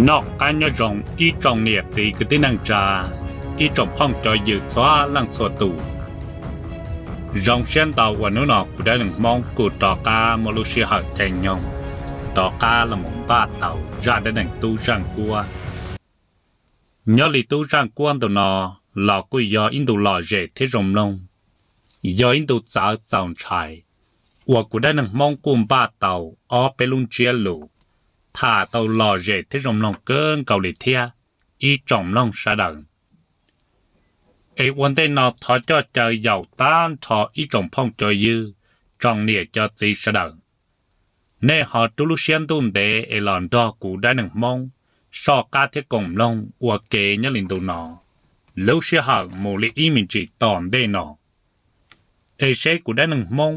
Noj qab nyob zoo ib tsoom niam txiv kwv tij neej tsa, ib tsoom phooj cov ywg txhua leej txhua tus. Zoo siab ntau uas hnub no kuv Dab Neeg Hmoob kuj rov qab muaj lub sij hawm caij nyoog rov qab los mus npaj tau zaj dab neeg Tub Zaj Kuab. Nyob li Tub Zaj Kuab ntu no los kuj yog ib ntu lom zem thiab zoo mloog, yog ib ntu txawv txaus ntshai uas kuv Dab Neeg Hmoob kuj npaj tau ob peb lub ntsiab lus tham tau lom zem thiab zoo mloog kawg nkaus li thiab ib tsoom mloog sawv daws. Es ua ntej no thov coj caw yaum tag nrho ib tsoom phooj cov ywg, tsoom niam cov txiv sawv daws, nej ho rub lub siab ntuj ntev es los nrog kuv Dab Neeg Hmoob soj qab thiab koom mloog ua ke nyob li ntu no, lub sij hawm mus li ib me ntsis tom ntej no. Es seb kuv Dab Neeg Hmoob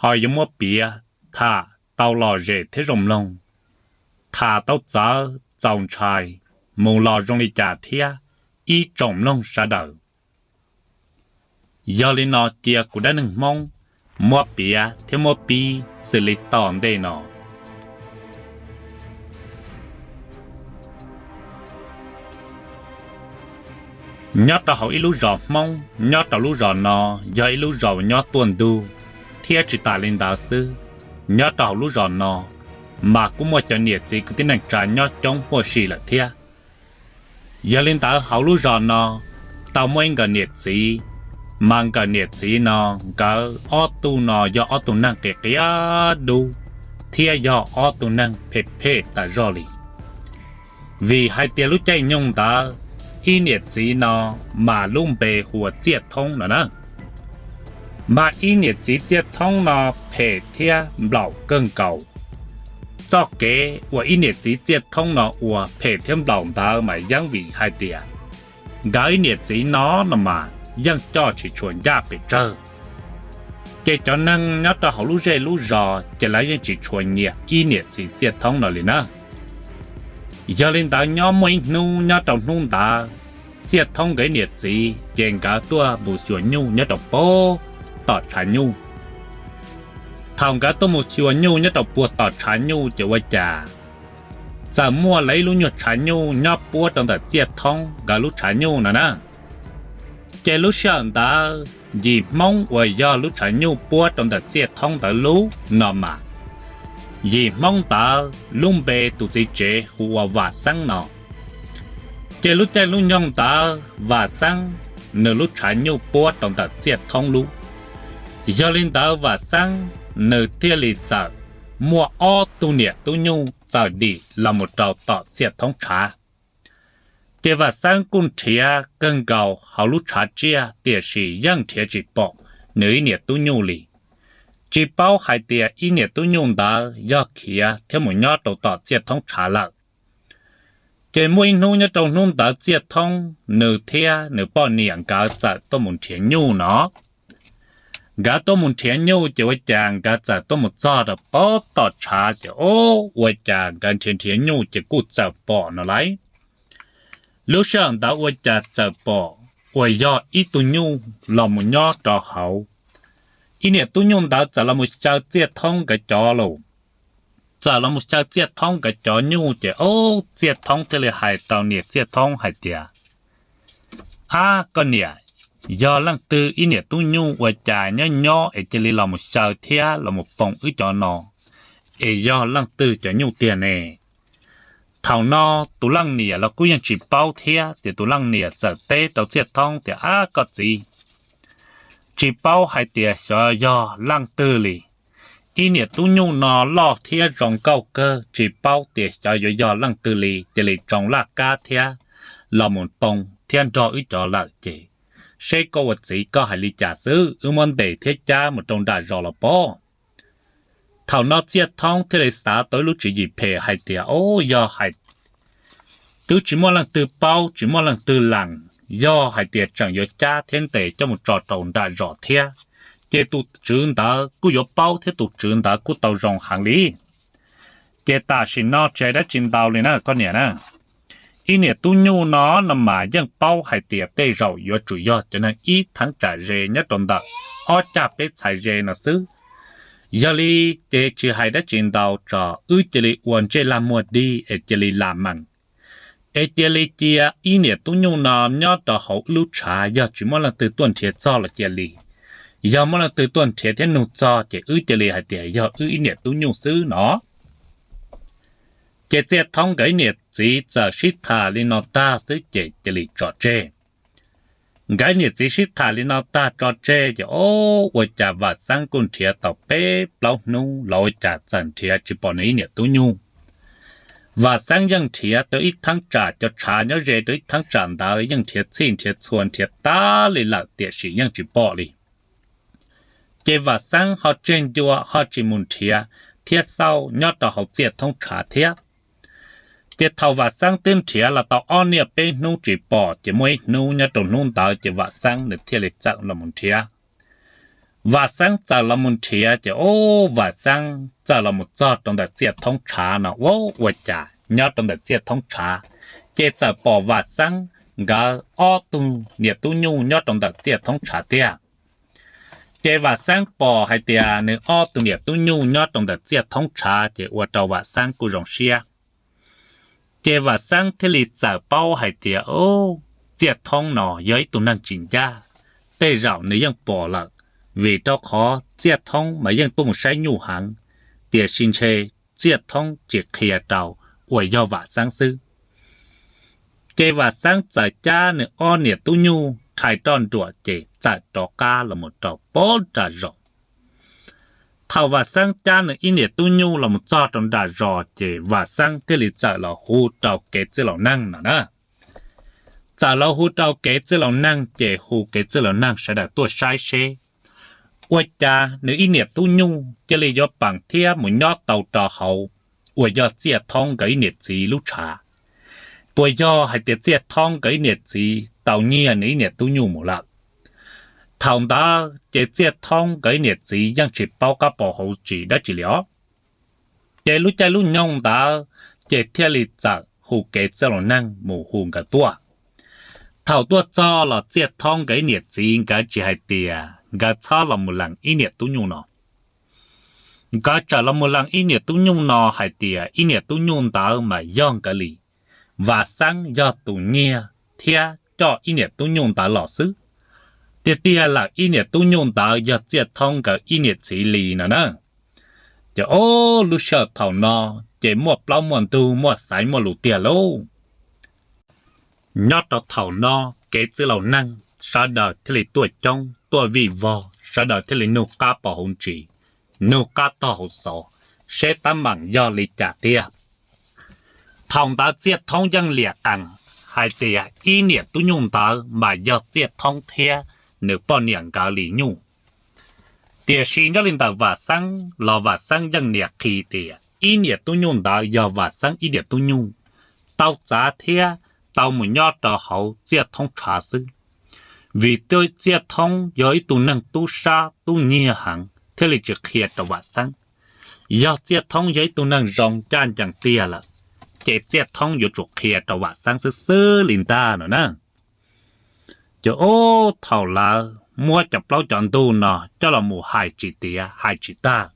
ho yuav muab piav tham tau lom zem thiab zoo mloog, tham tau txawv txaus ntshai mus los zoo li cas thiab ib tsoom mloog sawv daws. Yog li no cia kuv Dab Neeg Hmoob muab piav thiab muab pib xws li tom ntej no. Nyob rau hauv ib lub zos Hmoob, nyob rau lub zos no yog ib lub zos nyob tuaj ntug, thiab tsis tas li ntawd xwb, nyob rau hauv lub zos no mas kuj muaj cov niam txiv kwv tij neej tsa nyob coob huaj si lawm thiab. Yog li ntawd hauv lub zos no tau muaj ib nkawm niam txiv, mas nkawm niam txiv no nkawd ob tug no yog ob tug neeg qis qias dub thiab yog ob tug neeg phem phem tas zog li. Vim hais tias lub caij nyoog ntawd ib niam txiv no mas lub npe hu ua Txiaj Thoob no na. Mas ib niam txiv Txiaj Thoob no phem thiab nplaum kawg nkaus. Txoj kev uas ib niam txiv Txiaj Thoob no ua phem thiab nplaum ntawd mas yeej vim hais tias nkawd ib niam txiv no no mas yeej coj tsis tshua ncaj pes tsawg. Ces cov neeg nyob rau hauv lub zej lub zos ces lawv yeej tsis tshua nyiam ib niam txiv Txiaj Thoob no li na. Yog li ntawd nyob muaj ib hnub nyob rau hnub ntawd, Txiaj Thoob nkawd ib niam txiv ces nkawd tuaj mus xyuas nyuj nyob rau puag tom tshav nyuj. Thaum nkawd tuaj mus xyuas nyuj nyob rau puag tom tshav nyuj ces ua cas txawm muaj lawv ib lub nyuag tshav nyuj nyob puab rau ntawm Txiaj Thoob nkawd lub tshav nyuj no na. Ces lub sij hawm ntawd yim Hmoob uas yog lub tshav nyuj puab rau ntawm Txiaj Thoob ntawd lub no mas, yim Hmoob ntawd lub npe tus txiv tsev hu ua Vam Xeeb no. Ces lub caij lub nyoog ntawd Vam Xeeb nws lub tshav nyuj puab rau ntawm Txiaj Thoob lub. Yog li ntawd Vam Xeeb nws thiaj li txawm muaj ob tug niam tub nyuj txawm dim los mus rau tom Txiaj Thoob tshav. Ces Vam Xeeb kuj nrhiav kawg nkaus hauv lub tshav tsiaj tiam sis yeej nrhiav tsis pom nws ib niam tub nyuj li. Tsis paub hais tias ib niam tub nyuj ntawd yog khiav thiab mus nyob rau tom Txiaj Thoob tshav lawm. Ces muaj ib hnub nyob rau hnub ntawd Txiaj Thoob nws thiab nws poj niam nkawd txawm tuaj mus nrhiav nyuj no. Nkawd tuaj mus nrhiav nyuj ces ua cas nkawd txawm tuaj mus txog rau puag tom tshav ces ua cas nkawd nrhiav nrhiav nyuj ces kuj txawm pom no lauj. Lub sij hawm ntawd ua cas txawm pom uas yog ib tug nyuj los mus nyob rau hauv. Ib niam tub nyuj ntawd txawm los mus xyaw Txiaj Thoob nkawd cov lus. Txawm los mus xyaw Txiaj Thoob nkawd cov nyuj ces ub Txiaj Thoob thiaj li hais rau niam Txiaj Thoob hais tias, Ab koj niam, yog leej twg ib niam tub nyuj ua cas nyob nyob es cia li los mus xyaw thiab los mus poo wb cov no, es yog leej twg cov nyuj tiag ne? Thaum no tus leej niam los kuj yeej tsis paub thiab ces tus leej niam txawm teb rau Txiaj Thoob tias, Ab koj txiv, tsis paub hais tias xyov yog leej twg li. Ib niam tub nyuj no loj thiab zoo nkauj kawg, tsis paub tias xyov yuav yog leej twg li, cia li tsoo laj kab thiab los mus poo thiab nrog wb cov lawm ces seb koj ua txiv koj hais li cas xwb, wb muab ntes thiab cab mus rau nram zos los pob. Thaum no Txiaj Thoob thiaj li xav tau ib lub tswv yim phem hais tias, Ub, yog hais twb tsis muaj leej twg paub tsis muaj leej twg lees, yog hais tias tseem yuav cab thiab ntes coj mus tso rau nram zos thiab, ces tus tswv ntawd kuj yuav paub thiab tus tswv ntawd kuj tau zoo heev li. Ces tam sim no tsis hais dab tsi ntau li na koj niam na. Ib niam tub nyuj no no mas yeej paub hais tias tej zaum yuav tsum yog cov neeg ib theeb tsam ze nyob rau ntawm ob caj peb txhais ze no xwb. Yog li ces tsis hais dab tsi ntau tso, wb cia li ua ntsej lag muag dig es cia li lam meem, Es cia li cia ib niam tub nyuj no nyob rau hauv wb lub tshav, yog tsis muaj leej twg tuaj nrhiav txog los cia li. Yog muaj leej twg tuaj nrhiav thiab nug txog ces wb cia li hais tias yog wb ib niam tub nyuj xwb no. Ces Txiaj Thoob nkawd ib niam txiv txawm sib tham li no tag xwb ces cia li tso tseg. Nkawd niam txiv sib tham li no tag tso tseg ces, o, ua cas Vam Xeeb kuj nrhiav tau peb plaub hnub los ua cas txawm nrhiav tsis pom nws ib niam tub nyuj. Vam Xeeb yeej nrhiav tau ib theeb tsam, cov tshav nyob ze rau ib theeb tsam ntawd yeej nrhiav txhij nrhiav txhua nrhiav tas li lawm tiam sis yeej tsis pom li. Ces Vam Xeeb ho tseg ncua ho tsis mus nrhiav thiab xauj nyob rau hauv Txiaj Thoob tshav thiab. Ces thaum Vam Xeeb twb nrhiav los tau ob niaj peb hnub tsis pom ces muaj ib hnub nyob rau hnub ntawd ces Vam Xeeb nws thiaj li txawm los mus nrhiav. Vam Xeeb txawm los mus nrhiav ces, o, Vam Xeeb txawm los mus txog rau ntawm Txiaj Thoob tshav no, ua, ua cas nyob rau ntawm Txiaj Thoob tshav ces txawm pom Vam Xeeb nkawd ob tug niam tub nyuj nyob rau ntawm Txiaj Thoob tshav tiag. Ces Vam Xeeb pom hais tias nws ob tug niam tub nyuj nyob rau ntawm Txiaj Thoob tshav ces ua rau Vam Xeeb kuj zoo siab. Ces Vam Xeeb thiaj li txawm paub hais tias, o, Txiaj Thoob no yog ib tug neeg tsis ncaj, tej zaum nws yeej pom lawm, vim rau qhov Txiaj Thoob mas yeej tuaj mus saib nyuj heev, tiam sis ntshe Txiaj Thoob tsis qhia rau uas yog Vam Xeeb xwb. Ces Vam Xeeb txawm cab nws ob niam tub nyuj rhais roj nruam ces txawm rov qab los mus rau pem nram zos. Thaum Vam Xeeb cab nws ib niam tub nyuj los mus txog rau nram zos ces Vam Xeeb thiaj li txawm los hu rau kev txwj laus neeg no na. Txawm los hu rau kev txwj laus neeg ces hu kev txwj laus neeg sawv daws tuaj saib seb ua cas nws ib niam tub nyuj cia li yuav peem thiab mus nyob tau rau hauv uas yog Txiaj Thoob nkawd ib niam txiv lub tshav. Puas yog hais tias Txiaj Thoob nkawd ib niam txiv tau nyiag nws ib niam tub nyuj mus lawm? Thaum ntawd ces Txiaj Thoob nkawd ib niam txiv yeej tsis paub qab pos hauv tsis dab tsi li os. Ces lub caij lub nyoog ntawd ces thiaj li txawm hu kev txwj laus neeg mus hu nkawd tuaj. Thaum tuaj txog los Txiaj Thoob nkawd ib niam txiv nkawd tsis hais tias nkawd txhob los mus lees ib niam tub nyuj no. Nkawd txawm los mus lees ib niam tub nyuj no hais tias ib niam tub nyuj ntawd mas yog nkawd li, Vam Xeeb yog tus nyiag thiab coj ib niam tub nyuj ntawd los xwb. Tiag tiag lawm ib niam tub nyuj ntawd yog Txiaj Thoob nkawd ib niam txiv li no na. Ces o, lub sij hawm thaum no ces muaj plaub muaj ntug muaj xaiv muaj lus tiag lauj. Nyob rau thaum no kev txwj laus neeg sawv daws thiaj li tuaj coob tuaj vij vog, sawv daws thiaj li nug qab pos hauv ntsis, nug qab tog hauv xov, seb teeb meem yog li cas tiag. Thaum ntawd Txiaj Thoob yeej liam qees hais tias ib niam tub nyuj ntawd mas yog Txiaj Thoob thiab nws poj niam nkawd li nyuj. Tiam sis nyob li ntawm Vam Xeeb los Vam Xeeb yeej niam qhi tias ib niam tub nyuj ntawd yog Vam Xeeb ib niam tub nyuj tau txav thiab tau mus nyob rau hauv Txiaj Thoob tshav xwb. Vim Txiaj Thoob yog ib tug neeg tub sab tub nyiag heev thiaj li tsis qhia rau Vam Xeeb. Yog Txiaj Thoob yog ib tug neeg zoo ncaj ncees tiag lawm, ces Txiaj Thoob yuav tsum qhia rau Vam Xeeb xwb xwb li ntag no na. Ces ub, thaum lawv muab cov plaub cov ntug no coj los mus hais tsis tiav hais tsis tag,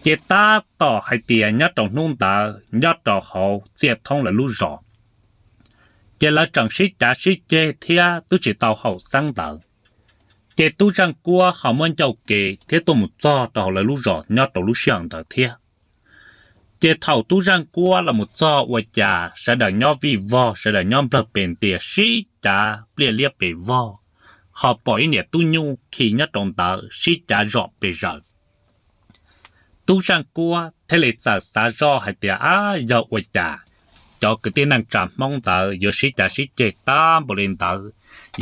ces tab tom hais tias nyob rau hnub ntawd nyob rau hauv Txiaj Thoob lawv lub zos, ces lawv tseem sib cav sib ceg thiab twb tsis tau haum xeeb ntawd. Ces Tub Zaj Kuab ho muab ncauj ke thiab tuaj mus txog rau hauv lawv lub zos nyob rau lub sij hawm ntawd thiab. Ces thaum Tub Zaj Kuab los mus txog ua cas sawv daws nyob vij vog, sawv daws nyob nplawg pes ntias sib cav pliaj liab pes vog, ho pom ib niam tub nyuj khi nyob rau ntawd sib cav zom pes zaws. Tub Zaj Kuab thiaj li txawm xav zoj hais tias, ab, yog ua cas cov kwv tij neej tsa Hmoob ntawd yuav sib cav sib ceg tag npaum li ntawd,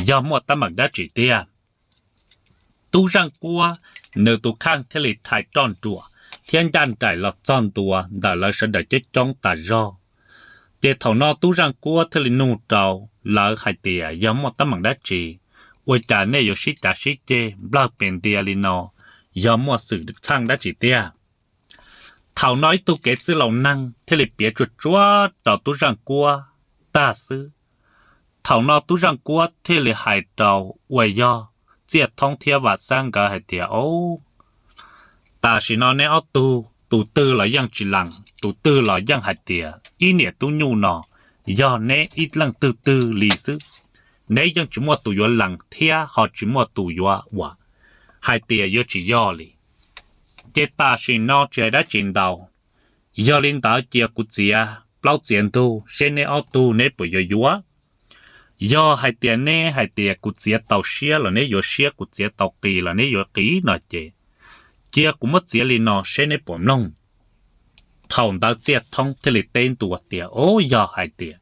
yog muaj teeb meem dab tsi tiag? Tub Zaj Kuab nws tus kheej thiaj li rhais roj nruam thiab ncaj nraim los txog ntua ntawm lawv sawv daws coob coob tas zog. Ces thaum no Tub Zaj Kuab thiaj li nug rau lawv hais tias, yog muaj teeb meem dab tsi, ua cas nej yuav sib cav sib ceg nplawg pes ntias li no, yog muaj xwm txheej dab tsi tiag? Thaum no ib tug kev txwj laus neeg thiaj li piav tsuag tsuag rau Tub Zaj Kuab tag xwb. Thaum no Tub Zaj Kuab thiaj li hais rau uas yog Txiaj Thoob thiab Vam Xeeb nkawd hais tias, o, tam sim no neb ob tug tus twg los yeej tsis lees, tus twg los yeej hais tias ib niam tub nyuj no yog neb ib leej twg twg li xwb. Neb yeej tsis muaj tus yuav lees thiab ho tsis muaj tus yuav ua hais tias yuav tsis yog li. Ces tam sim no tsis hais dab tsi ntau, yog li ntawd cia kuv txiav plaub txiav ntug seb neb ob tug neb puas yuav yuav. Yog hais tias neb hais tias kuv txiav tau siab los neb yuav siab, kuv txiav tau qis los neb yuav qis no ces cia kuv muab txiav li no seb neb puas mloog. Thaum ntawd Txiaj Thoob thiaj li teb ntua tias, Ub, yog hais tias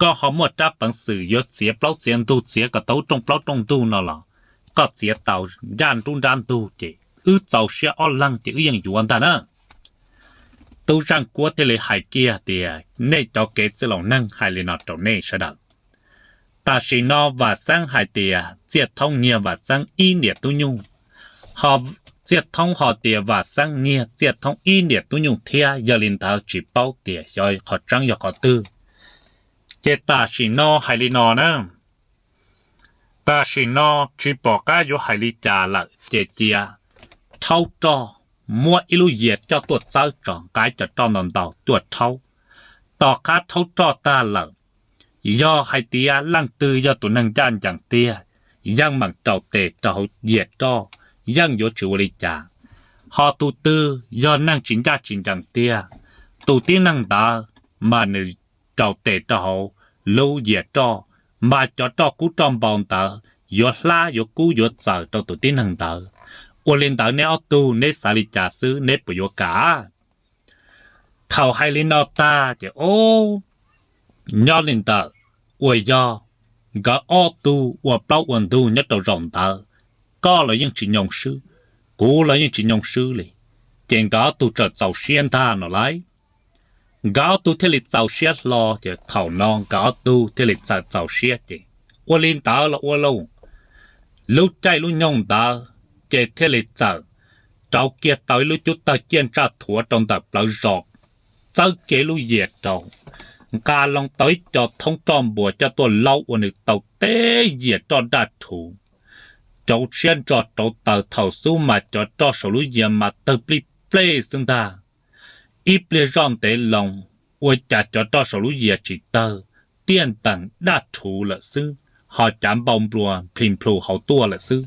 koj ho muaj rab peev xwm yuav txiav plaub txiav ntug, txiav kom tau rooj plaub rooj ntug no los koj txiav tau ncaj nruab nrab ntug ces wb txaus siab ob leeg ces wb yeej yuav ntag na. Tub Zaj Kuab thiaj li hais kiag tias, Nej cov kev txwj laus neeg, hais li no rau nej sawv daws. Tam sim no Vam Xeeb hais tias Txiaj Thoob nyiag Vam Xeeb ib niam tub nyuj, ho Txiaj Thoob ho tias Vam Xeeb nyiag Txiaj Thoob ib niam tub nyuj thiab, yog li ntawd tsis paub tias xyov qhov tseeb yog qhov twg. Ces tam sim no hais li no na, tam sim no tsis pom qab yuav hais li cas lawm ces cia rhaub roj, muab ib lub yias coj tuaj txawb tso, nqa cov roj ntau ntau tuaj rhaub. Tom qab rhaub roj tag lawm, yog hais tias leej twg yog tus neeg ncaj ncees tiag, yeej meem rau tes rau hauv yias roj, yeej yuav tsis ua li cas. Ho tus twg yog neeg tsis ncaj tsis ncees tiag, tus tib neeg ntawd mas nws rau tes rau hauv lub yias roj, mas cov roj kub roj npau ntawd yuav hlab yuav kub yuav txaws rau tus tib neeg ntawd. Ua li ntawd neb ob tug neb xav li cas xwb, neb puas yuav kam? Thaum hais li no tag ces, Ub, nyob li ntawd, uas yog nkawd ob tug ua plaub ua ntug nyob rau zaum ntawd, koj los yeej tsis nyoo swb, kuv los yeej tsis nyoo swb li, ces nkawd ob tug txawm txaus siab ntag no lauj. Nkawd ob tug thiaj li txaus siab hlo ces thaum no nkawd ob tug thiaj li txawm txaus siab ces ua li ntawd los ua lauj. Lub caij lub nyoog ntawd ces thiaj li txawm rauv kiag tau ib lub cub tawg ciaj ntsaj thuav rau ntawm plawv zos, txawb kiag lub yias rau, nqa loo tau ib co thoob roj npuas coj tuaj laub ua nws tau teb yias roj daj rhuv, rauv siab ntso rauv taws thaum xub mas cov roj saum lub yias mas tawg plij plej xwb ntag. Ib pliag zoj ntev loo, ua cas cov roj saum lub yias tsis tawg, tiaj ntees daj rhuv lawm xwb, ho cav npau nplua nplis nplus hauv tuaj lawm xwb.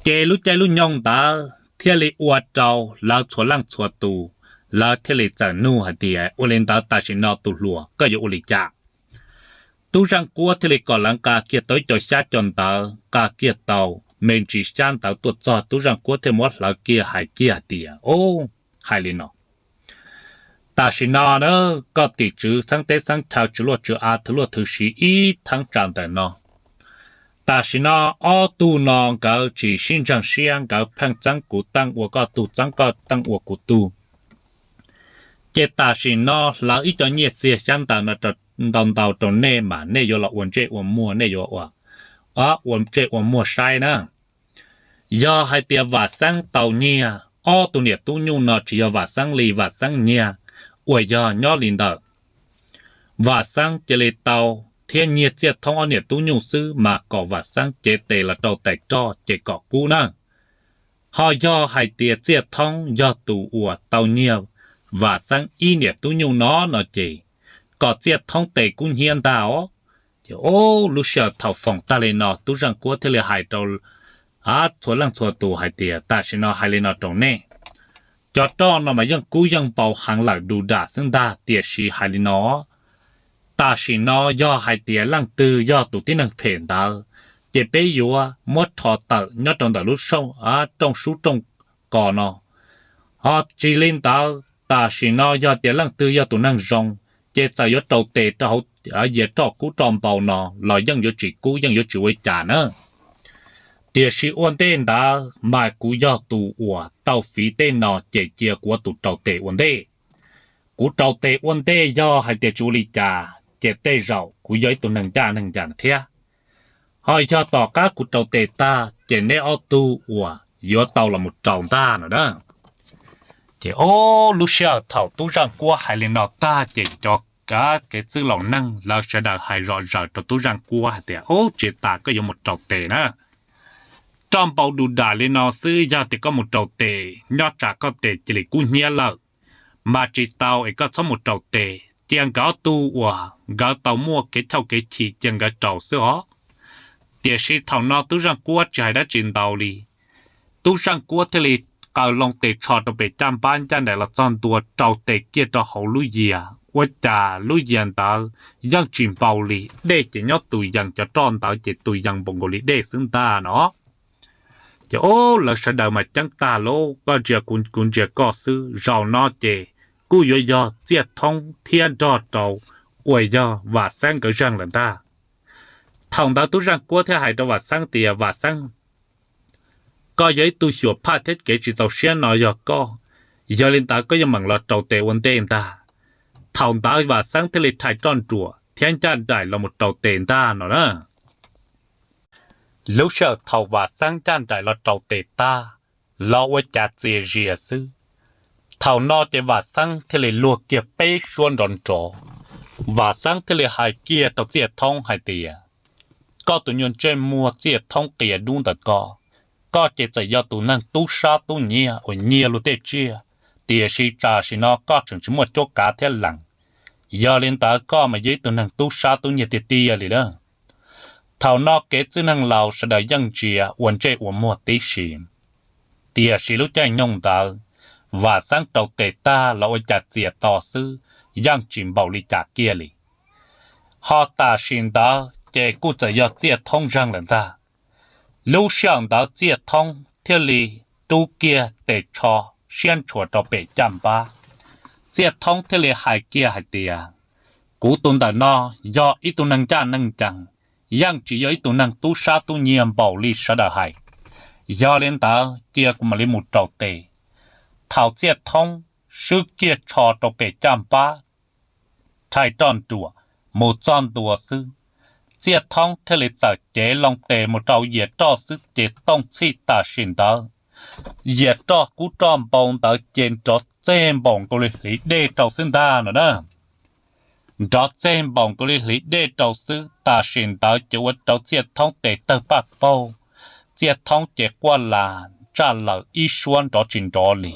Ces lub caij lub nyoog ntawd thiaj li ua rau lawv txhua leej txhua tus, lawv thiaj li txawm nug hais tias, Ua li ntawd tam sim no tus hluas koj yuav ua li cas? Tub Zaj Kuab thiaj li kom lawv nqa kiag tau ib co xyab co ntawv, nqa kiag tau me ntsis xyab ntawv tuaj txog, Tub Zaj Kuab thiaj muab hlawv kiag hais kiag hais tias, Ub, hais li no, tam sim no na, koj tim tswv xeeb teb xeeb chaw, tswv luaj tswv av, thwv luaj thwv siv ib theeb tsa ntawm no, tam sim no ob tug no nkawd tsis sib ntseeg siab, nkawd pheej txeeb kuv teej ua koj tug, txeeb koj teej ua kuv tug. Ces tam sim no hlawv ib co nyiaj txiag xyab ntawv no ntau ntau rau nej mas nej yuav los ua ntsej ua muag, nej yuav ua, ua ntsej ua muag saib na. Yog hais tias Vam Xeeb tau nyiag ob tug niam tub nyuj no tsis yog Vam Xeeb li, Vam Xeeb nyiag, uas yog nyob li ntawm Vam Xeeb cia li tau thiab nyiag Txiaj Thoob ob niam tub nyuj xwb mas kom Vam Xeeb cev tes los rau tais roj ces kom kub na. Ho yog hais tias Txiaj Thoob yog tus uas tau nyiag Vam Xeeb ib niam tub nyuj no no ces kom Txiaj Thoob tes kub hnyiab ntag os. Ces ub, lub sij hawm thaum foom tag li no Tub Zaj Kuab thiaj li hais rau txhua leej txhua tus hais tias, Tam sim no hais li no rau nej, cov roj no mas yeej kub yeej npau heev lawm du dam xwb ntag, tiam sis hais li no, tam sim no yog hais tias leej twg yog tus tib neeg phem ntawd, ces peb yuav muab rho tawm nyob rau ntawm lub rooj sub rooj kos no. Ho tsis li ntawd, tam sim no yog tias leej twg yog tus neeg zoo, ces txawm yuav rau tes rau hauv yias roj kub roj npau no los yeej yuav tsis kub, yeej yuav tsis ua li cas na. Tiam sis ua ntej ntawd mas kuv yog tus uas tau fiv tej no, ces cia kuv ua tus rau tes ua ntej. Kuv rau tes ua ntej, yog hais tias tsis ua li cas ces tej zaum kuv yog ib tug neeg ncaj neeg ncees thiab. Ho yog tom qab kuv rau tes tag ces neb ob tug uas yuav tau los mus rau ntag no na. Ces ob, lub sij hawm thaum Tub Zaj Kuab hais li no tag ces cov kev txwj laus neeg lawv sawv daws hais zom zaws rau Tub Zaj Kuab hais tias, Ub, tsis tas koj yuav mus rau tes na. Roj npau du dam li no xwb, yog tias koj mus rau tes, nyob tsam koj tes cia li kub hnyiab lawm, mas tsis tau es koj txhob mus rau tes. tias nkawd ob tug uas nkawd tau muaj kev thauj kev chim cia nkawd rau xwb os. Tiam sis thaum no tub Zaj Kuab tsis hais dab tsi ntau li, tub Zaj Kuab thiaj li qaws loo tes tsho rau pem caj npab ncaj nraim los txog ntua rau tes kiag rau hauv lub yias, ua cas lub yias ntawd yeej tsis npau li, dej ces nyob tus yees, cov roj ntawd ces tus yees npaum nkaus li dej xwb ntag no. Ces o, lawv sawv daws mas ceeb tag lauj, koj ntsia kuv, kuv ntsia koj xwb, zaum no ces kuj yuav yog Txiaj Thoob thiab nrog rau uas yog Vam Xeeb nkawd zeeg lawm ntag. Thaum ntawd tub Zaj Kuab thiaj hais rau Vam Xeeb tias, Vam Xeeb, koj yog ib tug xyuam phaj thiab kev tsis txaus siab no yog koj, yog li ntawd koj yeej meem los rau tes ua ntej ntag. Thaum ntawd Vam Xeeb thiaj li rhais roj nruam thiab ncaj nraim los mus rau tes ntag no na. Lub sij hawm thaum Vam Xeeb ncaj nraim los rau tes tag, los ua cas txias zias xwb, thaum no ces Vam Xeeb thiaj li luag kiag peb suab nrov nrov. Vam Xeeb thiaj li hais kiag rau Txiaj Thoob hais tias, Koj tus nyuag ntsej muag Txiaj Thoob qias dub ntawm koj, koj ces txawm yog tus neeg tub sab tub nyiag uas nyiag luag tej tsiaj, tiam sis tam sim no koj tseem tsis muaj cuab kav thiab lees. Yog li ntawd koj mas yog ib tug neeg tub sab tub nyiag tiag tiag li lawm. Thaum no kev txwj neeg laus sawv daws yeej ntsia ua ntsej ua muag tib si, tiam sis lub caij nyoog ntawd, Vam Xeeb rau tes tag los ua cas txias to xwb, yeej tsis npaum li cas kiag li. Ho tam sim ntawd ces kuj txawm yog Txiaj Thoob zeeg lawm ntag. Lub sij hawm ntawd Txiaj Thoob thiaj li rub kiag tes tsho siab ntshua rau pem caj npab. Txiaj Thoob thiaj li hais kiag hais tias, Kuv tus ntawm no yog ib tug neeg ncaj neeg ncees, yeej tsis yog ib tug neeg tub sab tub nyiag npaum li sawv daws hais. Yog li ntawd cia kuv mam li mus rau tes. Thaum Txiaj Thoob swb kiag tsho rau pem caj npab, rhais roj nruam mus txog ntua xwb, Txiaj Thoob thiaj li txawm cev loo tes mus rau yias roj xwb ces tooj txhij tam sim ntawd, yias roj kub roj npau ntawd ces nrov txeg npaum nkaus li hliv dej rau xwb ntag no na. Nrov txeg npaum nkaus li hliv dej rau xwb, tam sim ntawd ces ua rau Txiaj Thoob tes tawg paj paug. Txiaj Thoob ces quaj las ntsaj lawm ib suab nrov tsis nrov li.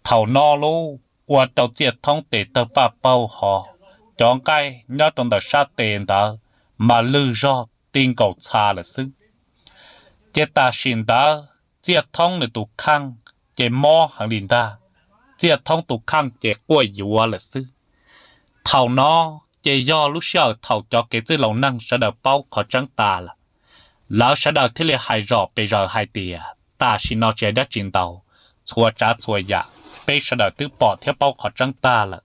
Thaum no lauj, ua rau Txiaj Thoob tes tawg paj paug ho cov nqaij nyob rau ntawm sab tes ntawd mas lwg zog ti nkaus txha lawm xwb. Ces tam sim ntawd Txiaj Thoob nws tus kheej ces mob heev li ntag. Txiaj Thoob tus kheej ces quaj yuav lawm xwb. Thaum no ces yog lub sij hawm thaum cov kev txwj laus neeg sawv daws paub qhov tseeb tas lawm. Lawv sawv daws thiaj li hais zom pes zaws hais tias, Tam sim no tsis hais dab tsi ntau, txhua tsav txhua yam peb sawv daws twb pom thiab paub qhov tseeb tag lawm,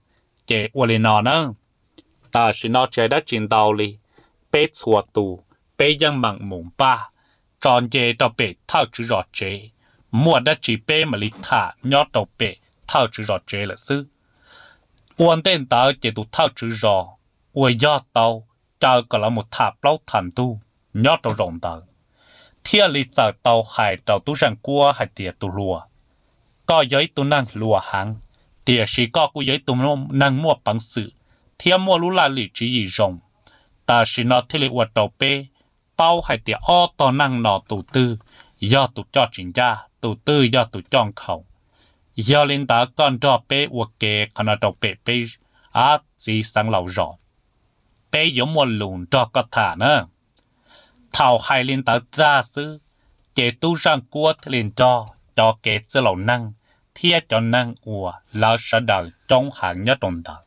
ces ua li no na. Tam sim no tsis hais dab tsi ntau li, peb txhua tus peb yeej meem mus npaj tso nce rau pem thawj tswv zos tsev, muaj dab tsi peb mam li tham nyob rau pem thawj tswv zos tsev lawm xwb. Ua ntej ntawd ces tus thawj tswv zos uas yog tau caw kom lawv mus tham plaub tham ntug nyob rau zaum ntawd, thiaj li txawm tau hais rau tub Zaj Kuab hais tias, Tus hluas, koj yog ib tug neeg hluas heev, tiam sis koj kuj yog ib tug neeg muaj peev xwm thiab muaj lub laj lim tswv yim zoo. Tam sim no thiaj li ua rau peb paub hais tias ob tog neeg no tus twg yog tus coj tsis ncaj, tus twg yog tus coj nkhaus. Yog li ntawd koj nrog peb ua ke qhov no rau pem peb av txiv xeev laus zos, peb yuav muaj lus nrog koj tham na. Thaum hais li ntawd tag xwb, ces tub Zaj Kuab thiaj li nrog cov kev txwj laus neeg thiab cov neeg uas lawv sawv daws coob heev nyob rau ntawd,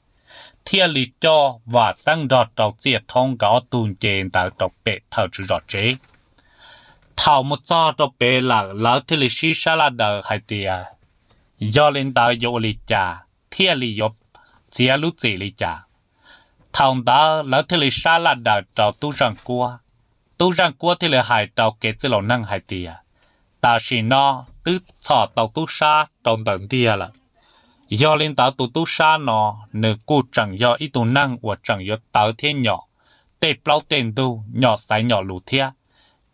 thiaj li coj Vam Xeeb nrog rau Txiaj Thoob nkawd ob tug nce ntawd rau pem thawj tswv zos tsev. Thaum mus txog rau pem lawm, lawv thiaj li sib sab laj daws hais tias, yog li ntawd yuav ua li cas thiaj li yuav txiav lub txim li cas? Thaum ntawd lawv thiaj li sab laj daws rau tub Zaj Kuab. Tub Zaj Kuab thiaj li hais rau kev txwj laus neeg hais tias, tam sim no twb txhom tau tub sab rau ntawm ntiag lawm. Yog li ntawd tus tub sab no nws kuj tseem yog ib tug neeg uas tseem yuav tawv thiab nyom tej plaub tej ntug, nyom xaiv nyom lus thiab.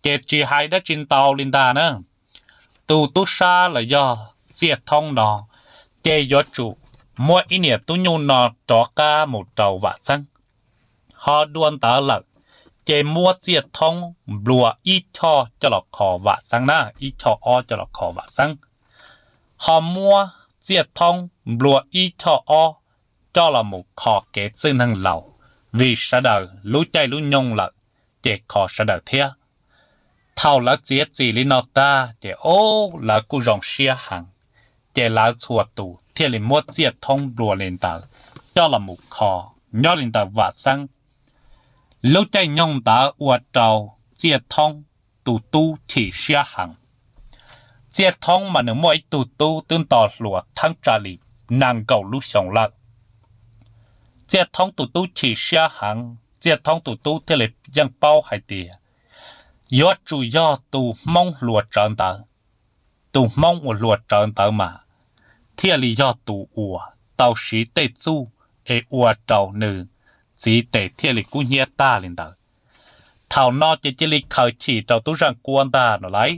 Ces tsis hais dab tsi ntau li ntag na, tus tub sab los yog Txiaj Thoob no, ces yuav tsum muab ib niam tub nyuj no rov qab mus rau Vam Xeeb. Ho dua ntawd lawm, ces muab Txiaj Thoob nplua ib choj coj los kho Vam Xeeb na, ib choj ob coj los kho Vam Xeeb. Ho muab Txiaj Thoob nplua ib choj ob coj los mus kho kev txwj neeg laus, vim sawv daws lub caij lub nyoog lawm, ces kho sawv daws thiab. Thaum lawv txiav txim li no tag ces ob lawv kuj zoo siab heev, ces lawv txhua tus thiaj li muab Txiaj Thoob nplua li ntawd coj los mus kho nyob li ntawm Vam Xeeb. Lub caij nyoog ntawd ua rau Txiaj Thoob tus tub chim siab heev. Txiaj Thoob mas nws muaj ib tug tub twb nto hluas theeb tsa li nees nkaum lub xyoo lawm. Txiaj Thoob tus tub chim siab heev, Txiaj Thoob tus tub thiaj li yeej paub hais tias yuav tsum yog tus Hmoob hluas tsawv ntawd, tus Hmoob uas hluas tsawv ntawd mas thiaj li yog tus uas tau siv tej txuj es ua rau nws txiv tes thiaj li kub hnyiab tag li ntawd. Thaum no ces cia li khaws chim rau tub Zaj Kuab ntag no lauj.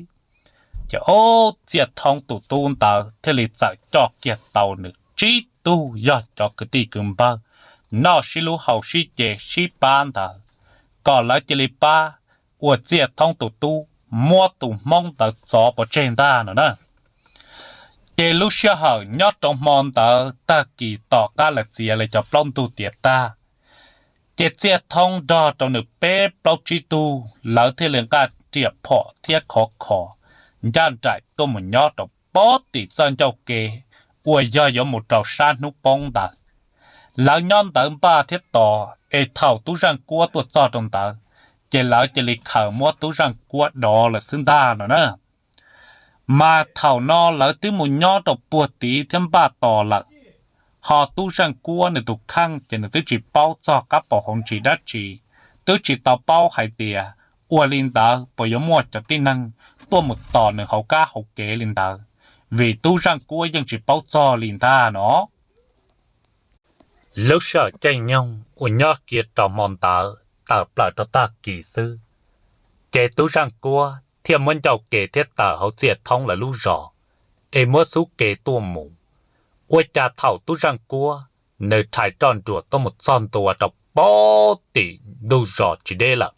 Ces ob Txiaj Thoob tus tub ntawd thiaj li txawm coj kiag tau nws tsib tug yog cov kwv tij kwv npawg noj sib hlub haus sib ce sib pab ntawd, kom lawv cia li pab ua Txiaj Thoob tus tub muab tus Hmoob ntawd txov pov tseg ntag no na. Ces lub sij hawm nyob rau hmo ntawd tag kis tom qab lawv txiav li cov plaub ntug tiav tag, ces Txiaj Thoob nrog rau nws peb plaub tsib tug lawv thiaj li nqa riam phom thiab khov kho ncaj nraim tuaj mus nyob rau pob tim txoj ncauj kev uas yog yuav mus rau sab hnub poob ntawd. Lawv nyob ntawd npaj thiab tos es thaum tub Zaj Kuab tuaj txog rau ntawd, ces lawv cia li khaws muab tub Zaj Kuab dov lawm xwb ntag no na. Mas thaum no lawv twb mus nyob rau puag tid thiab npaj tos lawm, ho tub Zaj Kuab nws tus kheej ces nws twb tsis paub txog qab pom hauv ntsis dab tsi, twb tsis tau paub hais tias ua li ntawd puas yuav muaj cov tib neeg tuaj mus tos nws hauv kab hauv kev li ntawd, vim tub Zaj Kuab yeej tsis paub txog li ntag no. Lub sij hawm caij nyoog uas nyob kiag rau hmo ntawd tawm plaws rau tag kis xwb, ces tub Zaj Kuab thiaj muab ncauj ke thiab tawm hauv Txiaj Thoob lawv lub zos, es muab xub ke tuaj mus. Ua cas thaum tub Zaj Kuab nws rhais roj nruas tuaj mus txog ntua rau pob tim ntug zos tsis deb lawm,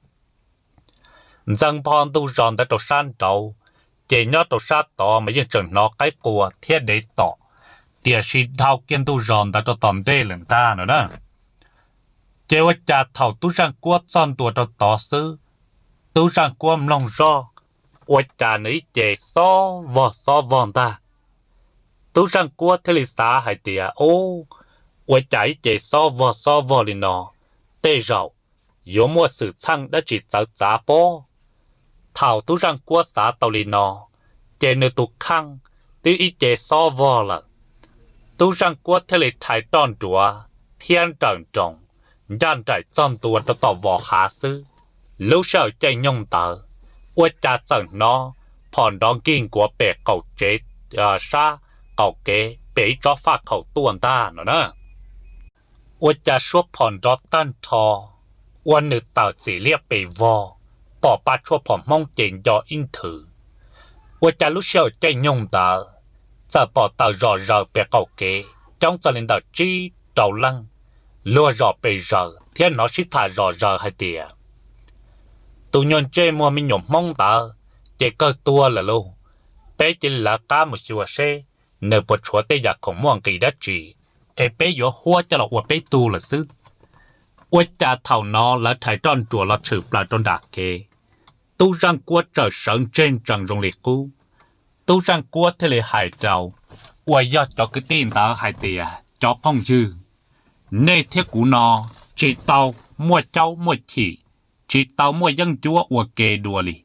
ntxeev npho ntug zos ntawd rau sab nraud, ces nyob rau sab tod mas yeej tseem hnov qaib qua thiab dev tom, tiam sis dhau kiag ntug zos ntawd rau tom ntej lawm ntag no na. Ces ua cas thaum tub Zaj Kuab txog ntua rau tod xwb, tub Zaj Kuab mloog zoj, ua cas nws ib ce xob vog xob vog ntag. Tub Zaj Kuab thiaj li xav hais tias, Ub, ua cas ib ce xob vog xob vog li no, tej zaum yuav muaj xwm txheej dab tsi txawv txav pob. Thaum tub Zaj Kuab xav tau li no, ces nws tus kheej twb ib ce xob vog lawm. Tub Zaj Kuab thiaj li rhais roj nruas thiab nrawm nroos ncaj nraim txog ntua rau tom vos hav xwb. Lub sij hawm caij nyoog ntawd, ua cas txawm hnov phom nrov nkig nkuav pem qaum tsev, sab qaum kev pem ib tsob faj khaum tuaj ntag no na. Ua cas suab phom nrov tag nrho, ua nws tawm txim liab pes vog, pom pa tshuaj phom Hmoob ces nco ib nthwv. Ua cas lub sij hawm caij nyoog ntawd, txawm pom tawm zom zaws pem qaum kev coob txog li ntawm tsib rau leej, luag zom pes zaws thiab hnov sib tham zom zaws hais tias, Tus nyuag ntsej muag me nyuam Hmoob ntawd ces kawg tuag lawm lauj. Peb cia li lawv qab mus xyuas seb nws puas tshuav tej yam khoom muaj nqis dab tsi, es peb yuav huab coj los ua peb tug lawm xwb. Ua cas thaum no lawv rhais roj nruas los tshwm plaws rau nram kev, tub Zaj Kuab txawm sawv ntseg ntsees zoo li qub. Tub Zaj Kuab thiaj li hais rau uas yog cov kwv tij ntawd hais tias, Cov phooj ywg, nej thiab kuv no tsis tau muaj caub muaj chim, tsis tau muaj yeeb ncuab ua ke dua li.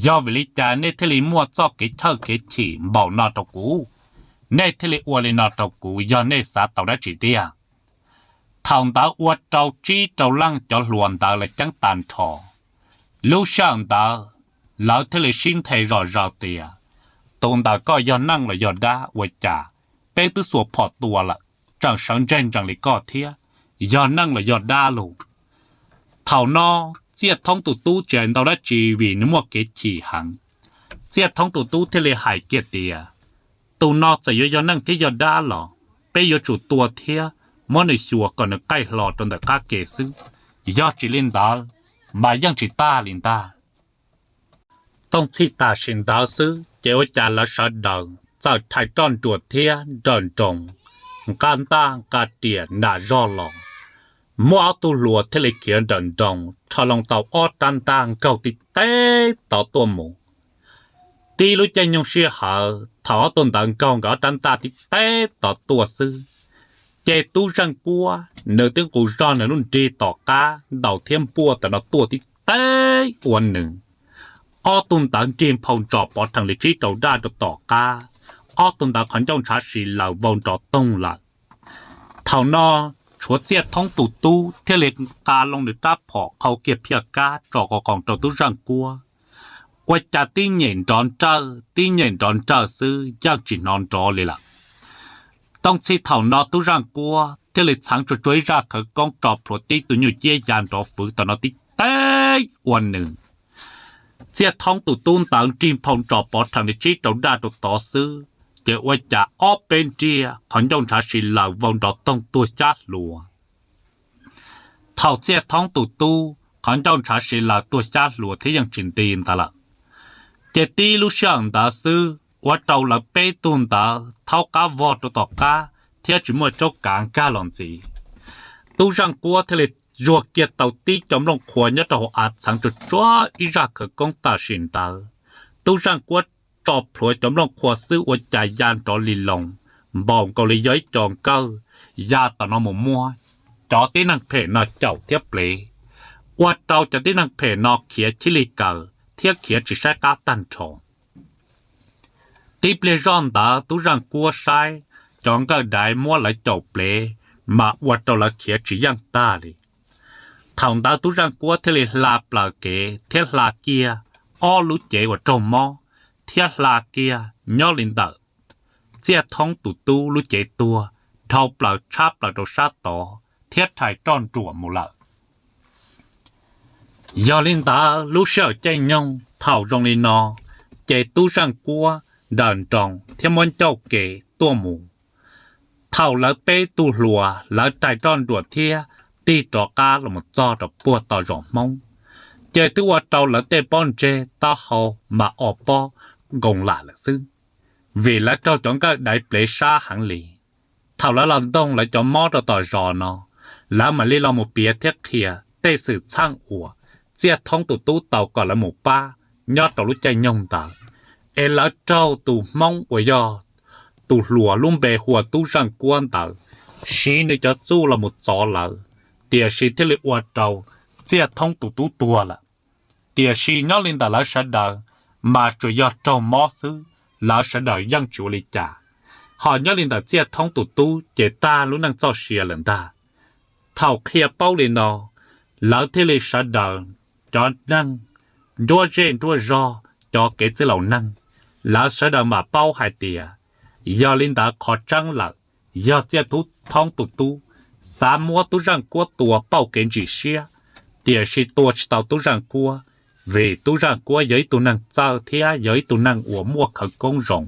Yog vim li cas nej thiaj li muaj txoj kev chawj kev chim npaum no rau kuv? Nej thiaj li ua li no rau kuv yog nej xav tau dab tsi tiag? Thaum ntawd ua rau tsib rau leej cov hluas ntawd lawv ceeb tas nrho. Lub sij hawm ntawd lawv thiaj li sib nthe zom zaws tias, Tus ntawm koj yog neej los yog dab? Ua cas peb twb xuas phom tua lawm, tseem sawv ntseg ntsees li koj thiab, yog neej los yog dab lauj? Thaum no Txiaj Thoob tus tub tsis hais ntau dab tsi vim nws muaj kev chim heev. Txiaj Thoob tus tub thiaj li hais kiag tias, Tus no txawm yuav yog neej thiab yog dab los peb yuav tsum tua thiab muab nws xyuas kom nws qaij hlo rau ntawm qab ke xwb, yog tsis li ntawd mas yeej tsis tag li ntag. Thooj txhij tam sim ntawd xwb ces ua cas lawv sawv daws txawm rhais roj nruas thiab nrawm nroos nqa ntaj nqa riam nram zog los, muab ob tug hluas thiaj li khiav nrawm nroos rho loo tau ob rab ntaj nkaug tib teb tod tuaj mus. Tib lub caij nyoog sij hawm thaum ob tug ntawd nkaug nkawd ob rab ntaj tib teb tod tuaj xwb, ces Tub Zaaj Kuab nws twb nqus zog nws lub nrig tom qab ntaus thiab npuaj tam no tuaj tib teb ua nws. Ob tug ntawd nrig nphau ntsos pov rhees li tsib rau daj rau tom qab, ob tug ntawd qhov ncauj ntshav si laws vau nrov toog lawm. Thaum no tshuav Txiaj Thoob tus tub thiaj li nqa loo nws rab phom qhau kiag phiaj kab tso qos qoos rau Tub Zaaj Kuab. Ua cas tib nyem nrov nrawj tib nyem nrov nrawj xwb yeej tsis hnov nrov li lawm. Tooj txhij thaum no Tub Zaaj Kuab thiaj li txheev tsuag tsuag ib zaj khawv koob tso plhuav tib tug nyuj ciab ya nrov fwv tam no tib teb ua nws. Txiaj Thoob tus tub ntawd nrig nphau ntsos pov rhees li tsib rau daj rau tod xwb, ces ua cas ob peb ntiaj qhov ncauj ntshav si laws vau nrov toog tuag xyab hluas. Thaum Txiaj Thoob tus tub qhov ncauj ntshav si laws tuag xyab hluas thiab yeej tsis nti ntawd lawm, ces tib lub sij hawm ntawd xwb ua rau lawv peb tug ntawd thaub qab vog rau tom qab thiab tsis muaj caub kav nkag los ntxiv. Tub Zaaj Kuab thiaj li zuag kiag tau tib co nplooj qhuav nyob rau hauv av txheev tsuag tsuag ib zaj khawv koob tam sim ntawd. Tub Zaaj Kuab tso plhuav cov nplooj qhuav xwb ua cas ya nrov li loos, npaum nkaus li yog ib co nkawj ya tom no mus muab cov tib neeg phem no caum thiab plev, ua rau cov tib neeg phem no khiav chib li kaws thiab khiav tsis saib qab tag nrho. Tib pliag zoj ntawd Tub Zaaj Kuab saib cov nkawj daiv muab lawv caum plev, mas ua rau lawv khiav tsis yeej tag li. Thaum ntawd Tub Zaaj Kuab thiaj li hla plaws kev thiab hla kiag ob lub cev uas raug mob, thiab hla kiag nyob li ntawm Txiaj Thoob tus tub lub cev tuag, dhau plaws tshab plaws rau sab tod thiab rhais roj nruam mus lawm. Yog li ntawd lub sij hawm caij nyoog thaum zoo li no, ces Tub Zaaj Kuab nrawm nroos thiab muab ncauj kev tuaj mus. Thaum lawv peb tug hluas lawv rhais roj nruam thiab tig rov qab los mus txog rau puag tom zos Hmoob, ces twb ua rau lawv tej pob ntseg taub hau mas o pob nkoos lam lawm xwb, vim lawv raug cov nkawj daiv plev sab heev li. Thaum lawv los ntoog lawv cov mob rau tom zos no, lawv mam li los mus piav thiab qhia tej xwm txheej uas Txiaj Thoob tus tub tau kom lawv mus pab nyob rau lub caij nyoog ntawd, es lawv raug tus Hmoob uas yog tus hluas lub npe hu ua Tub Zaaj Kuab ntawd siv nws cov txuj los mus txov lawv, tiam sis thiaj li ua rau Txiaj Thoob tus tub tuag lawm. Tiam sis nyob li ntawm lawv sawv daws mas tsuas yog raug mob xwb, lawv sawv daws yeej tsis ua li cas. Ho nyob li ntawm Txiaj Thoob tus tub ces tag lub neej txoj sia lawm ntag. Thaum qhia paub li no, lawv thiaj li sawv daws, cov neeg nruab zej nruab zog, cov kev txwj laus neeg, lawv sawv daws mam paub hais tias yog li ntawd qhov tseeb lawm, yog Txiaj Thoob tus tub xav muab Tub Zaaj Kuab tua pauj kev ntsim siab, tiam sis tua tsis tau Tub Zaaj Kuab, vim Tub Zaaj Kuab yog ib tug neeg txawj thiab yog ib tug neeg uas muaj khawv koob zoo.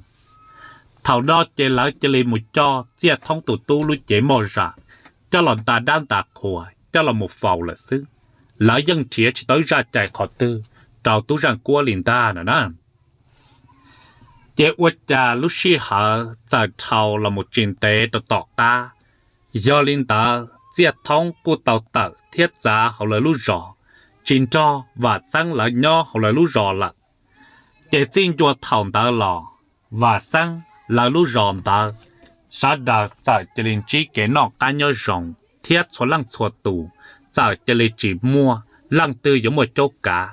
Thaum no ces lawv cia li mus coj Txiaj Thoob tus tub lub cev moj zam coj los nta dab nta qhua coj los mus faus lawm xwb. Lawv yeej nrhiav tsis tau ib zaj cai qhov twg rau Tub Zaaj Kuab li ntag no na. Ces ua cas lub sij hawm txawm dhau los mus tsis ntev rau tom qab, yog li ntawd Txiaj Thoob kuj tau tawm thiab txav hauv lawv lub zos, tsis nrog Vam Xeeb lawv nyob hauv lawv lub zos lawm. Ces txij ncua thaum ntawd los, Vam Xeeb lawv lub zos ntawd sawv daws txawm cia li ntsib kev noj qab nyob zoo, thiab txhua leej txhua tus txawm cia li tsis muaj leej twg yuav muaj caub kav,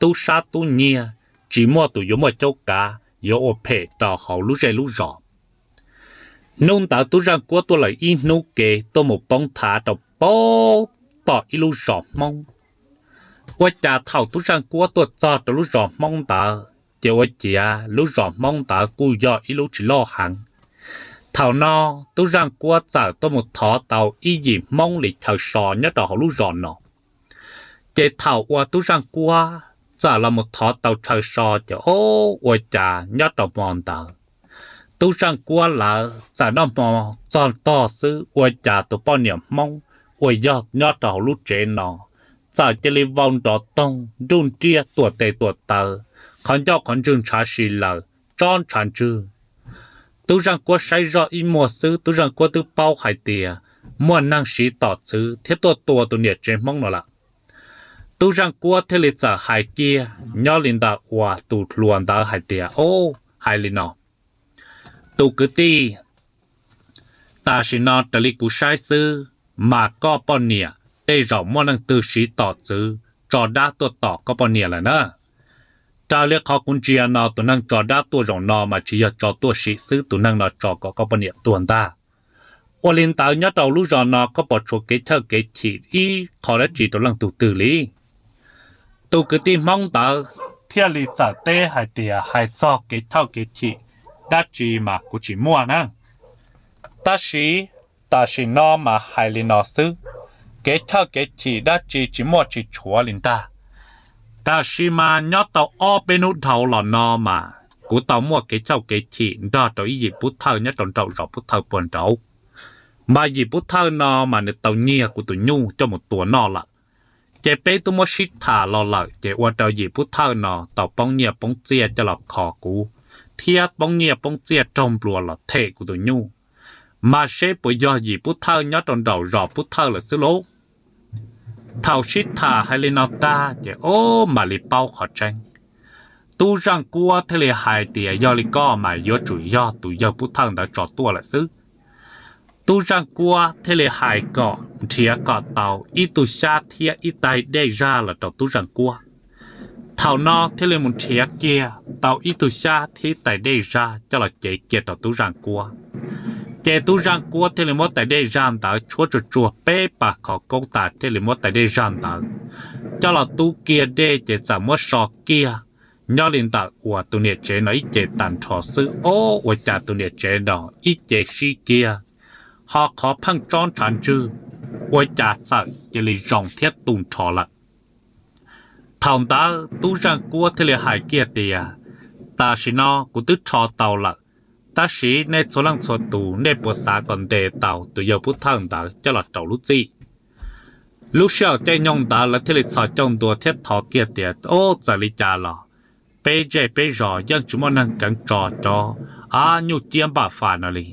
tub sab tub nyiag tsis muaj tus yuav muaj caub kav yuav ua phem rau hauv lub zej lub zos. Hnub ntawd Tub Zaaj Kuab tuaj lawm ib hnub ke tuaj mus poob thav rau pem tom ib lub zos Hmoob. Ua cas thaum Tub Zaaj Kuab tuaj txog rau lub zos Hmoob ntawd ces ua ciav lub zos Hmoob ntawd kuj yog ib lub tsis loj heev. Thaum no Tub Zaaj Kuab txawm tuaj mus thov tau ib yim Hmoob li chaw so nyob rau hauv lub zos no. Ces thaum uas Tub Zaaj Kuab txawm los mus thov tau chaw so ces o, ua cas nyob rau hmo ntawd Tub Zaaj Kuab lawv txawm noj hmo txog tog xwb ua cas tus poj niam Hmoob uas yog nyob rau hauv lub tsev no txawm cia li vau nrov toog nruj nriaj tuam tes tuam taw, qhov ncauj qhov ntswg ntshav si laws tsob ntshav ntswg. Tub Zaj Kuab saib zoj ib muag xwb, Tub Zaj Kuab twb paub hais tias muaj neeg siv tom txwv thiab tuaj tua tus niam tsev Hmoob no lawm. Tub Zaj Kuab thiaj li txawm hais kiag nyob li ntawm uas tus hluas ntawd hais tias, Au, hais li no, tus kwv tij, tam sim no raws li kuv saib xwb, mas koj poj niam tej zaum muaj neeg twg siv tom txwv tso dab tuaj tom koj poj niam lawm na. Raws li qhov kuv ntsia no, tus neeg tso dab tuaj zaum no mas tsis yog tso tuaj sim xwb, tus neeg no tso kom koj poj niam tuag ntag. Ua li ntawd nyob rau lub zos no koj puas tshuav kev chawj kev chim ib qho dab tsi rau leej tug twg li? Tus kwv tij Hmoob ntawd thiaj li txawm teb hais tias, Hais txog kev chawj kev chim dab tsi mas kuv tsis muaj na. Tab sis tam sim no mas hais li no xwb, kev chawj kev chim dab tsi tsis muaj tsis tshuav li ntag. Tab sis mas nyob tau ob peb hnub dhau los no mas kuv tau muaj kev chawj kev chim nrog rau ib yim pub thawj nyob rau nraum zos pub thawj puag nraud. Mas yim pub thawj no mas nws tau nyiag kuv tus nyuj coj mus tua noj lawm. Ces peb twb muab sib tham los lawm, ces ua rau yim pub thawj no tau poob nyiaj poob txiaj coj los kho kuv, thiab poob nyiaj poob txiaj raug nplua los them kuv tus nyuj. Mas seb puas yog yim pub thawj nyob rau nraum zos pub thawj lawm xwb lauj. Thaum sib tham hais li no tag ces, o, mam li paub qhov tseeb. Tub Zaj Kuab thiaj li hais tias, Yog li koj mas yuav tsum yog tus yawg pub thawj ntawd tso tuaj lawm xwb. Tub Zaj Kuab thiaj li hais kom nrhiav kom tau ib tug xyab thiab ib tais dej zaj los rau Tub Zaj Kuab. Thaum no thiaj li mus nrhiav kiag tau ib tug xyab thiab tais dej zaj coj los cev kiag rau Tub Zaj Kuab. Ces Tub Zaj Kuab thiaj li muab tais dej zaj ntawd tshuab tsuag tsuag peb pas khov koob tas thiaj li muab tais dej zaj ntawd coj los tub kiag dej ces txawm muab so kiag nyob li ntawm uas tus niam tsev no ib ce tag nrho xwb. O, ua cas tus niam tsev no ib ce sib kiag, ho qhov pheej tsob ntshav ntswg, ua cas txawm cia li zoo thiab tu nrho lawm. Thaum ntawd Tub Zaj Kuab thiaj li hais kiag tias, Tam sim no kuv twb rho tau lawm, tab sis nej txhua leej txhua tus nej puas xav kom ntes tau tus yawg pub thawj ntawd coj los rau lub txij? Lub sij hawm caij nyoog ntawd lawv thiaj li txhos caug ntua thiab thov kiag tias, O, txawm li cas los peb zej peb zos yeej tsis muaj neeg keev tso cov, a, nyuj ciab npaj fas no li.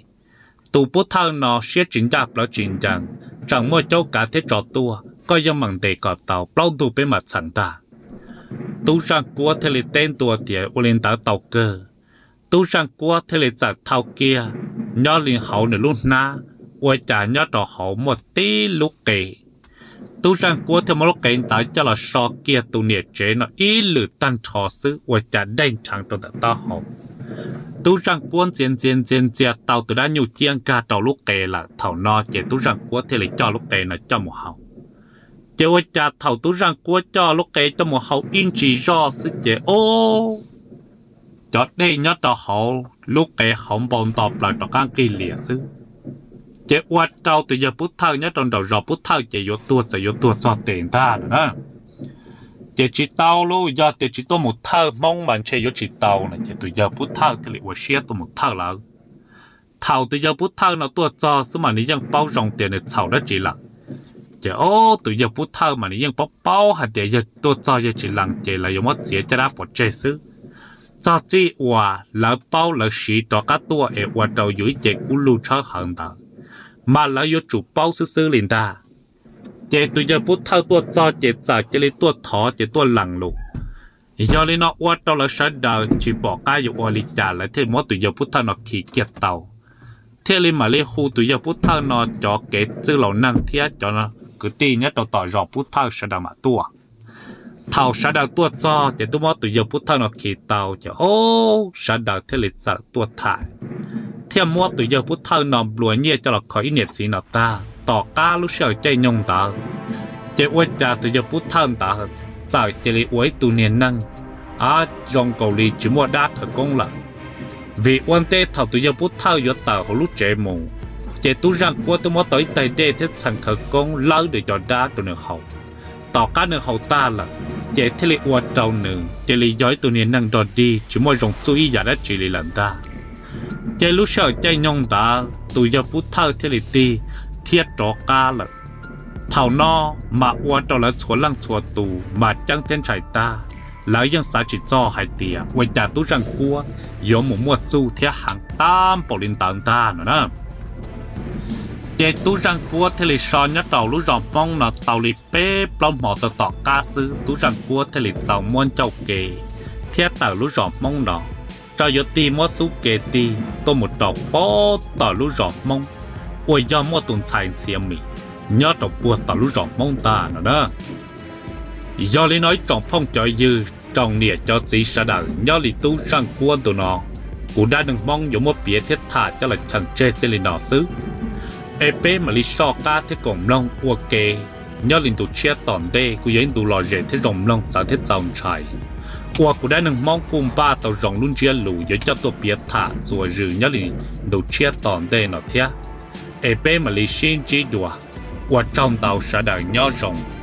Tus pub thawj no siab tsis ncaj plawv tsis ncees, tseem muaj caub kav thiab tso tuaj, koj yeej meem ntes kom tau plaub ntug peb mam txheem ntag. Tub Zaj Kuab thiaj li teb ntua tias, Ua li ntawd tau kawg. Tub Zaj Kuab thiaj li txawm thau kiag nyob li hauv nws lub hnab, ua cas nyob rau hauv muaj tib lub qe. Tub Zaj Kuab thiaj muab lub qe ntawd coj los so kiag tus niam tsev no ib lwm tag nrho xwb, ua cas dej nrheev rau ntawm taub hau. Tub Zaj Kuab ntxias ntxias ntxias ntxias tau tus dab nyuj ciab nkag rau lub qe lawm. Thaum no ces Tub Zaj Kuab thiaj li coj lub qe no coj mus hau. Ces ua cas thaum Tub Zaj Kuab coj lub qe coj mus hau ib ntsis zoj xwb ces, o, cov dej nyob rau hauv lub qe hauv npau nto plaws rov qab nqig lias xwb. Ces ua rau tus yawg pub thawj nyob rau nraum zos pub thawj ces yuav tuag txawm yuav tuag txog tes ntag lawm na. Ces tsis tau lauj, yog tias tsis tuaj mus thawj Hmoob mas ntshe yuav tsis tau no. Ces tus yawg pub thawj thiaj li ua siab tuaj mus thawj lawm. Thaum tus yawg pub thawj no tuaj txog xwb mas nws yeej paub zoo tias nws txhaum dab tsi lawm. Ces o, tus yawg pub thawj mas nws yeej paub paub hais tias yog tuaj txog yawg tsis lees ces lawv yuav muab txiav caj dab pov tseg xwb. Txog txij uas lawv paub lawv siv rov qab tuaj es ua rau yus ib ce kub lug tshawb hawv ntawd, mas lawv yuav tsum paub xwb xwb li ntag. Ces tus yawg pub thawj tuaj txog ces txawm cia li tuaj thov ces tuaj lees lus. Yog li no ua rau lawv sawv daws tsis pom qab yuav ua li cas lawv thiaj muab tus yawg pub thawj no khi kiag tau, thiaj li mam li hu tus yawg pub thawj no cov kev txwj laus neeg thiab cov kwv tij nyob rau tom zos pub thawj sawv daws mam tuaj. Thaum sawv daws tuaj txog ces twb muab tus yawg pub thawj no khi tau ces o, sawv daws thiaj li txawm tuaj tham, thiaj muab tus yawg pub thawj no nplua nyiaj coj los kho ib niam txiv no tag. Tom qab lub sij hawm caij nyoog ntawd, ces ua cas tus yawg pub thawj ntawd txawm cia li ua ib tug niag neeg a, zoo nkaus li tsis muaj dab khawv koob lawm. Vim ua ntej thaum tus yawg pub thawj yuav tawm hauv lub tsev mus, ces Tub Zaj Kuab twb muab tau ib tais dej thiab txheem khawv koob lawb nws cov dab rau nws haus. Tom qab nws haus tag lawm, ces thiaj li ua rau nws cia li yog ib tug niag neeg nrog dig tsis muaj zoo txuj ib yam dab tsi li lawm ntag. Ces lub sij hawm caij nyoog ntawd tus yawg pub thawj thiaj li tig thiab rov qab lawm. Thaum no mas ua rau lawv txhua leej txhua tus mas ceeb thiab ntshai tag, lawv yeej xav tsis txog hais tias ua cas Tub Zaj Kuab yuav mus muaj txuj thiab heev tab npaum li ntawd ntag no na. Ces tub Zaj Kuab thiaj li so nyob rau lub zos Hmoob no tau li peb plaub hmo tau tom qab xwb, tub Zaj Kuab thiaj li txaus muab ncauj ke thiab tawm lub zos Hmoob no, rau yuav tig muab xub ke tig tuaj mus rau pem tom lub zos Hmoob uas yog muaj tus ntxhais Ntxhiav Mis nyob rau puag tom lub zos Hmoob ntag no na. Yog li no ib tsoom phooj cov ywg, tsoom niam cov txiv sawv daws, nyob li tub Zaj Kuab ntu no, kuv dab neeg Hmoob yuav muab piav thiab tham coj los cheem tseg txij li no xwb. Es peb mam li soj qab thiab koom mloog ua ke. Nyob li ntu tshiab tom ntej kuj yog ib ntu lom zem thiab zoo mloog txawv thiab txaus ntshai, uas kuv dab neeg Hmoob kuj npaj tau zoo lub ntsiab lus yuav coj tuaj piav tham txuas zws nyob li ntu tshiab tom ntej no thiab. Es peb mam li sib ntsib dua, ua tsaug ntau, sawv daws nyob zoo.